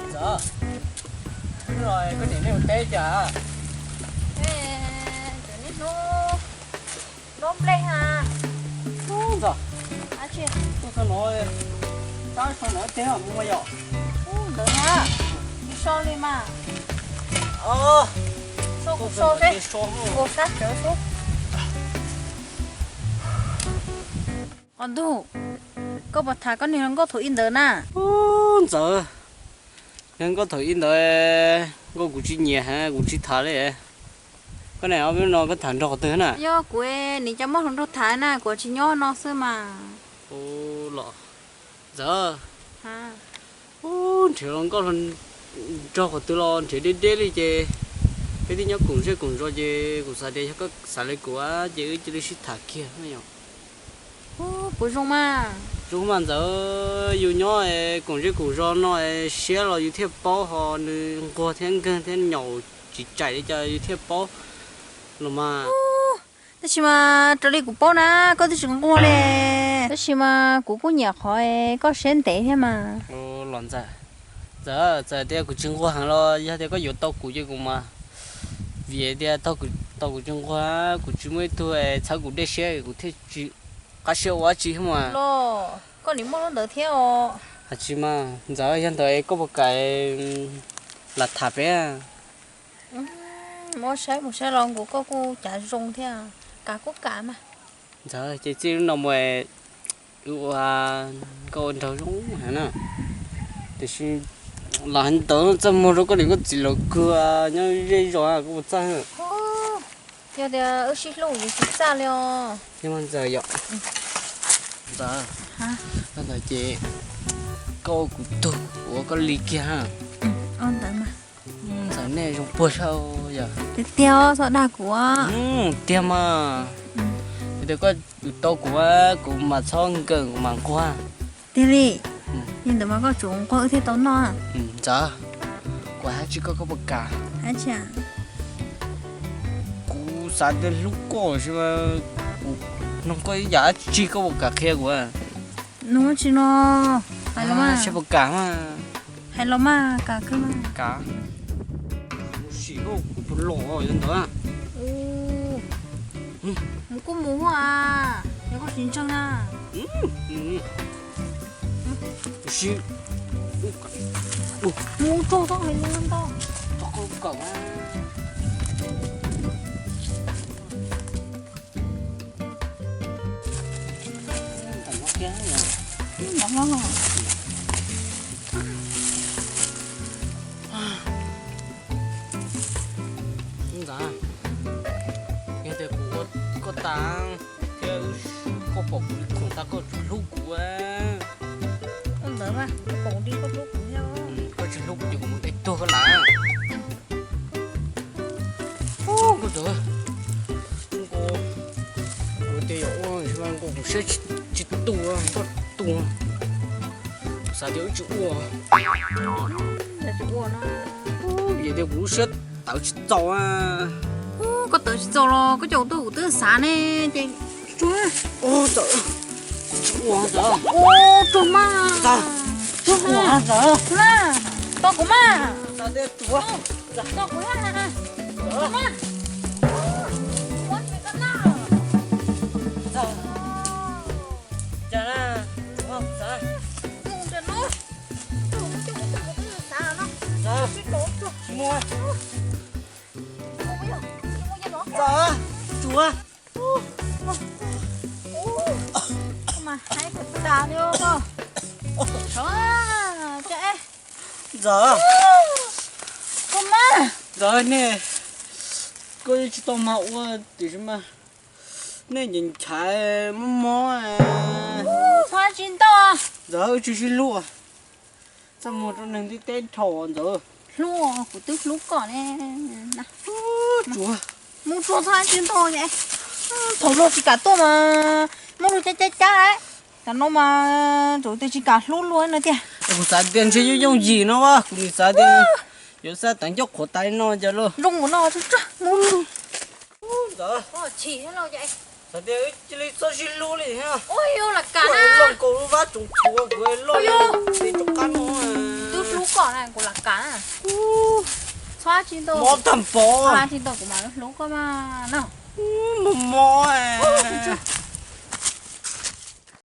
Ntxawm, hnub no koj niam nej mus teb cas? Cov niaj hnub dob nplej ha. Ntxawm, tuaj txog no, tab sau no teb mus mas yom. Ntawd na, tsis so li mas. So kuv so seb, nkaus sab tsawv xwb. Qos ntug, koj puas tham koj niag hluas nkauj thaum ub ntawd na? Ub, Ntxawm, niag nkauj thaum ub ntawd, nkauj kuv tsis nyiam heev, kuv tsis tham li. Koj niam ob peb no koj tham nrog qhov twg na? Yog kuv, nim cov muaj hluas nraug tham na, kuv tsis nyob no xwb mas. Ub los, Ntxawm, ub, nrhiav hluas nkauj nrog qhov twg los nrhiav deb deb li ces peb twb nyob koom zej koom zos ces kuv xav tias yog koj xav li kuv ces wb cia li sib tham kiag na yom. Puas zoo mas? Zoo mas Ntxawm, yus nyob koom zej koom zos no siab los yus thiaj paub, ho nws nquag thiab nkeeg thiab nyaum tsis tsaim li cas yus thiab paub los mas. Tab sis mas raws li kuv paub na, koj twb tsis nquag li. Tab sis mas kuv kuj nyiam qhov koj siab ntev thiab mas. Los Ntxawm, Ntxawm, txawm tias kuv tsis nquag heev los yog tias koj yuav tau kuv ces kuv mas, vim tias tau kuv tsis nquag, kuv tsis muaj ib tug txhawb kuv dej siab kuv thiaj tsis qab siab ua dab tsi thiab mas. Los koj nim muaj lub ntawd thiab os. Hais tsis mas Ntxawm, yog ntawd koj puas kam lam tham peb? Muab saib mus saib los nkaus koj kuj cav zoo thiab, kam kuj kam mas. Ntxawm, ces txij no mus wb ua nkauj ua nraug zoo heev na. Tiam sis lam hais ntawd txaj muag rau koj niam koj txiv lawv kawg, nyob zej zos koj puas txawj? Yog tias wb sib hlub yeej tsis txaj li os. Yog mas Ntxawm yom. Ntxawm, ntawd ces koj ua kuv tug, kuv ua koj li kiag. Ntxawm, nej zoo puag saib yom. Tiag tiag, txhob dag kuv. Tiag mas. Yog tias koj yuav tau kuv, kuv mas txhob nkees, kuv mas nquag. Tiag li? Li ntawd mas koj tsum nquag wb thiaj tau noj. Ntxawm, kuv hais dab tsi koj, koj puas kam? Kuv xav tias hlub koj sis mas kuv nug koj ib yam dab tsi koj puas kam qhia kuv? Nug dab tsi no? Hais los mas. Saib puas kam mas. Hais los mas, kam kawg mas. Kam. Sim koj kuv puas los yuav ntawd. Mus kuj mus a, yog koj tsis ntseeg na. Sim. Mus tsuag txhob hais lus ntau. Ntxawm, yog tias kuv ua koj tas thiab koj pom kuv li khoom tas koj tsis hlub kuv. Ua ntawd mas, koj pom kuv li koj hlub kuv thiab. Koj tsis hlub kuv ces kuv mus de tuag koj lawm. Ub, koj Ntxawm, kuv tias yog ua nkaus kuv siab tsis tu, koj tu, xav tias wb tsis ua. Vim tias kuv lub siab tawv tsis txaus. Koj tawv tsis txaus los koj coj kuv tuaj kuv twb xav ne ces. Ntxawm, tsis ua Ntxawm. Ua tsuag mas. Ntxawm, tsis ua Ntxawm. Tau kuv mas. Tau kuv mas. Ua tsis tau na. Ntxawm, cas na, Ntxawm. Ntxawm, tsis ua. Ntxawm, tsis ua. Mas hais kuv tas li os. Ntxawm, koj mas. Ntxawm, nej, koj yeej tsis tau mag ua tiam sis mas nej nchaiv nchaiv mob mob. Txhob tsis ntau. Ntxawm, wb tsis sib hlub. Txaj muag rau neeg ntiaj teb dhau Ntxawm. Hlub, kuv twb hlub koj ne. Mus tsuag txhob tsis ntau. Thaum luag tsis kam tuaj mas muaj luag cab cab cab. Tam no mas tsuas tias tsis kam hlub luag no tiag. Kuv xav tias ntshe yooj yooj yim no, kuv nim xav tias yuav xav teev ncauj qhuav tas li no cas los zoo ua no tsuag tsuag. Ntxawm, xav tias cia li txhob sib hlub li thiab. Ua yog lam kam na, los nkaus lub vab tsoom txhuv kuv loj li tej rov qab no. Twb hlub koj. Kuv lam kam na. Txhob tsis tau, mob tag npaum, tsis tau kuv mam hlub koj mas no. Mob mob.